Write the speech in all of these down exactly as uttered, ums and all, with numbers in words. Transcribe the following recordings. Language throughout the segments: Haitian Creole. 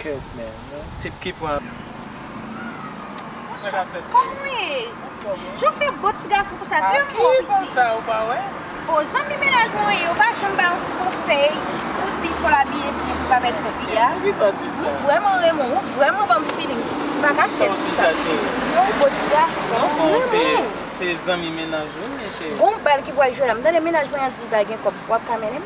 Kèt, men, non? Tip ki pran. Bonswa. Kòman w ye? Anfòm, wi. Jan w fè bo ti gason konsa, vye mò piti. Sa ou pa wè? O, zanmi mennaj mwen w ye, ou pa janm ba yon ti konsèy pou di fò l abiye byen pou pa pèdi fi a? Poukisa w di sa? Ou vrèman renmen w, ou vrèman ban m feeling, piti, m pa kache di sa. Sa w di sa, cheri? Yon bo ti gason, m renmen w. Se zanmi mennaj ou, men cheri. Gon bal ki pral jwe la, m tande mennaj mwen an di li pa gen kòb, w ap ka mennen m?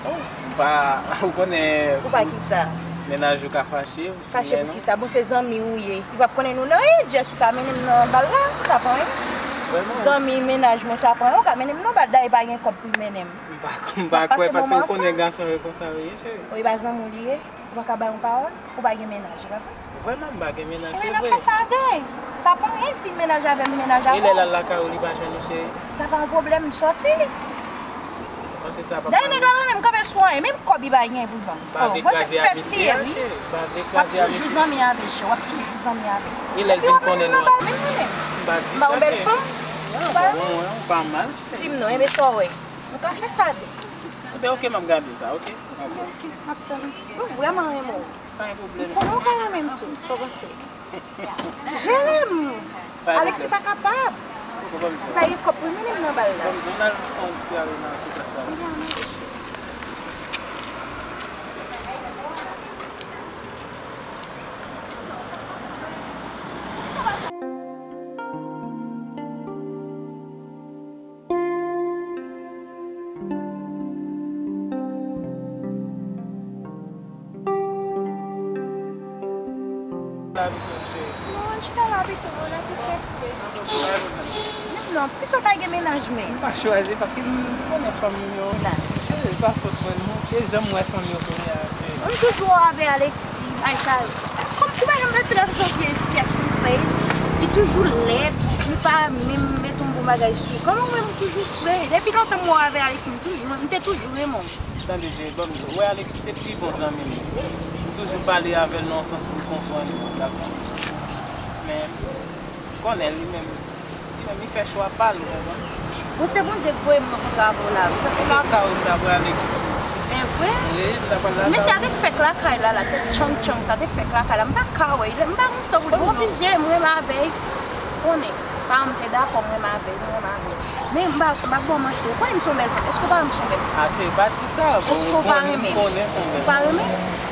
Oh, m pa, ou konnen. Ou pa kisa? Mennaj ou ka fache, ou si. Fache pou kisa? Bon, se zanmi ou ye. Li p ap konnen nou nan anyen, just ou ka mennen m nan bal la, sa pa anyen. Vrèman? Zanmi mennaj mwen, sa pa anyen, ou ka mennen m nan bal, dayè pa gen kòb pou l mennen m. M pa, m pa kwè, paske ou konnen gason yo konsa yo ye, cheri. Wi, pa zanmi w li ye? Ou pa ka bay yon pawòl? Ou pa gen mennaj, e pa vre? Vrèman, m pa gen mennaj, se vre. Ebyen, n ap fè sa a de. Sa pa anyen si l mennaj avè m, m mennaj avè w. E lè l al lakay ou, li pa jwenn ou, cheri? Sa pa yon pwoblèm, m sòti. Ou panse sa p ap... Dayè, nèg la pa menm kanpe sou anyen, menm kòb li pa gen pou l ban m. M pa vle kraze abitye a, cheri. M pa vle kraze abitye. W ap toujou zanmi avè l, cheri. W ap toujou zanmi avè l. E lè l vin konnen nou ansanm? M pa di sa, cheri. M pa yon bèl fanm? Ou pa mal, cheri. Di m non, ebyen sa w wè. Nou ka fè sa de. Ebyen, oke, m ap gade sa, oke? Oke, oke, m ap tann ou. Mwen vrèman renmen w. Pa gen pwoblèm. M konnen w ka renmen m tou, fò w panse. Jere m! Alexis pa kapab. Oke, ban m di w. Pa gen kòb pou mennen m nan bal la. Ban m di w, n al fè yon ti arena sou plas la. Ebyen, ann ale, cheri. Labite w, cheri. Non, ann chita la pito, non, la ki fè fre. Non, poukisa w pa gen mennaj, men? M pa chwazi, paske m konnen fanmi m yo. Mennaj. Cheri, pa fòt mwen, non. E jan m wè fanmi yo kounye a, cheri. M toujou avè Alexis. Ay, sa, kòm ou pa janm wè ti gason sa ki pyès konsèy, li toujou lèd, li pa menm met yon bon bagay sou. Kòman w wè m toujou fre? Depi lontan m wè w avè Alexis, m toujou, m te toujou renmen w. Tande, cheri, ban m di w, ou wè Alexis se pi bon zanmi m. M toujou pale avè l nan yon sans pou l konprann mwen, dakò? Men, konnen li menm, li menm, li fè chwa pa l, ou konprann? Bon, se Bondye k voye m rankontre avè w la, wi, paske... Lakay ou m ta pral ale. Gen vre? Wi, m ta pral lakay ou. Mesye a te fèk lakay la, la, tèt tchang tchang sa, te fèk lakay la. M pa ka wè, m pa gon sòt pou li, m oblije, m renmen avè l. Konnen, paran m te dakò, m renmen avè l, m renmen avè l. Men m pa, m pa ba w manti, ou konnen m se yon bèl fanm. Èske w pa wè m se yon bèl fanm? A, cheri, pa di sa. Èske w pa renmen m? Ou konnen m se yon bèl fanm. Ou pa renmen m?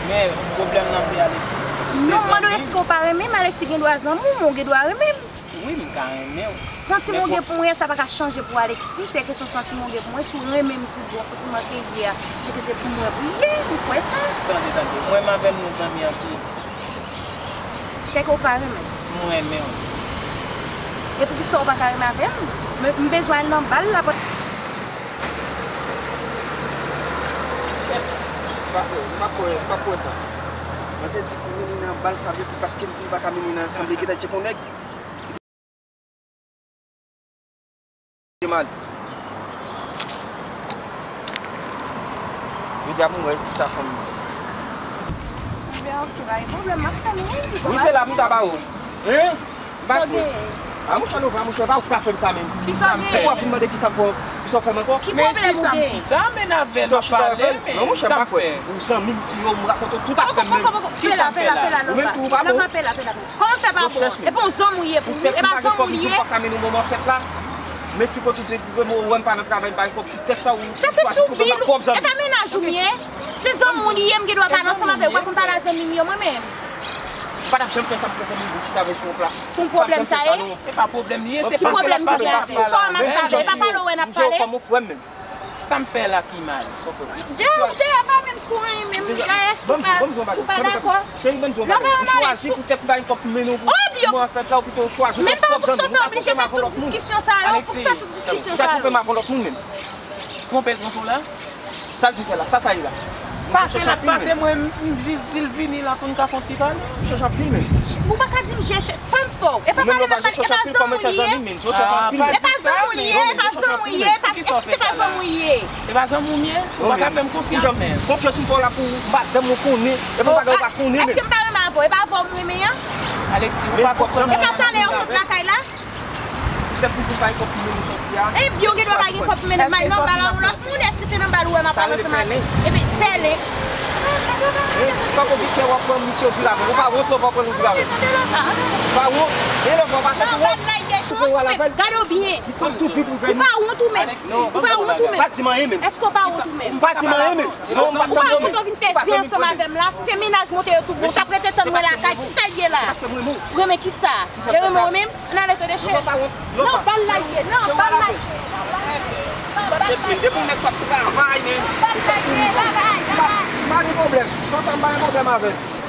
Men, pwoblèm nan se Alexis. Non, m mande w, èske w pa renmen m? Alexis gen dwa zanmi w, men w gen dwa renmen m. Wi, m ka renmen w. Santiman w gen pou mwen an, sa pa ka chanje pou Alexis. Se kesyon santiman w gen pou mwen. Si w renmen m tout bon, santiman ke ye a, se ke se pou mwen pou ye, ou kwè sa? Tande, tande. Mwen menm avè l nou zanmi anpil. Se ke w pa renmen m? M renmen w. E poukisa w pa ka renmen avè m? M, m bezwen al nan bal la. Pa kwè, pa kwè, pa kwè sa. Mwen se di pou mennen nan bal, sa vle di paske m di m pa ka mennen nan, sanble gentan tcheke yon nèg. Jodi a pou m wè kisa fanm. Ebyen, oke, pa gen pwoblèm, m ap tann ou, wi. Wi, se la pou m ta ba ou. Hein? M pa kwè. A, monchè, Nova, monchè, pa ou k ta fè m sa menm. Kisa m fè? Ou ap vin mande kisa m fè, kisa w fè m ankò? Men chita, m chita, men avè l, m ap pale, men kisa m fè? Ou zanmi m, fi yo, m rakonte w tout afè m menm. Kisa m fè la? Ou menm tou, ou pa bon. Kòman fè pa bon? E pa yon zanmi w ye pou ou? E pa zanmi w li ye? M esplike w tout, ou wè m pa nan travay, m pa gen kòb, tout tèt sa ou chwazi pou mwen, m ap pwòp zanmi. E pa mennaj ou m ye? Se zanmi w li ye, m gen dwa pale ansanm avè w. Ou pa konn pale a zanmi m yo, mwen menm. M pa t ap janm fè sa pou fè zanmi m vin chita avè l sou yon plas. Se yon pwoblèm sa ye? E pa pwoblèm li ye, se pa pale, pale, pale. Sa w wè m ap pale, e pa pale w wè n ap pale. Kòm yon frè m menm. Sa m fè la ki mal? Dèyè, dèyè pa menm sou anyen menm. Dayè, si w pa, si w pa dakò, n ap ann ale sou. Ou chwazi pou tèt m pa gen kòb pou mennen w pou mwen an fèt la, ou pito w chwazi w pwòp zanmi w. Men pa pou sa w oblije fè tout diskisyon sa yo, pou sa tout diskisyon sa yo. Ou ta twonpe m avè yon lòt moun menm. Twonpe, twonpe w la? Sa l vin fè la, sa sa ye la? Pase l ap pase, mwen, m jis di l vini la pou n ka fè yon ti pale. Ou chèche anpil menm. Ou pa ka di m chèche, sa m fè w? E pa pale m ap pale, e pa zanmi w li ye? E pa zanmi w li ye, e pa zanmi w li ye, e pa, èske se pa zanmi w li ye? E pa zanmi w m ye? Ou pa ka fè m konfyans menm. Konfyans m fè w la pou madanm ou konnen, e pou bagay ou pa konnen menm. Èske m pa renmen avè w? E pa avè w m renmen an? Alexis, ou pa konprann. E pa talè yo sot lakay la? Poutèt m di m pa gen kòb pou mennen w soti a. Ebyen, ou gen dwa pa gen kòb pou mennen m al nan bal a yon lòt moun. Èske se nan bal ou wè m ap al ansanm avè l? Ebyen, pèlen. Tankou Viktè w ap pran misye w vire avè l. Ou pa wont lè w ap pran l vire avè l. Ou pa wont. E lè w pa chèche wont. Ou pran w al avè l. Gade w byen. Li konn tou vit ou fè. Ou pa wont ou menm. Ou pa wont ou menm. Pa di m anyen menm. Èske w pa wont ou menm? M pa di m anyen menm. Non, m pa tande w menm. Ou pa wont ou vin fè zen ansanm avè m la. Si se mennaj mwen te ye tout bon, w t ap rete tann mwen lakay. Kisa l ye la? Ou renmen kisa? Ou renmen w menm? Ann ale tande cheri. Non, bal la ye. Non, bal la ye. Depi yon nèg k ap travay, men. Bal la ye, bagay, bagay. M pa gen pwoblèm. Sa pa m pa gen pwoblèm avè l.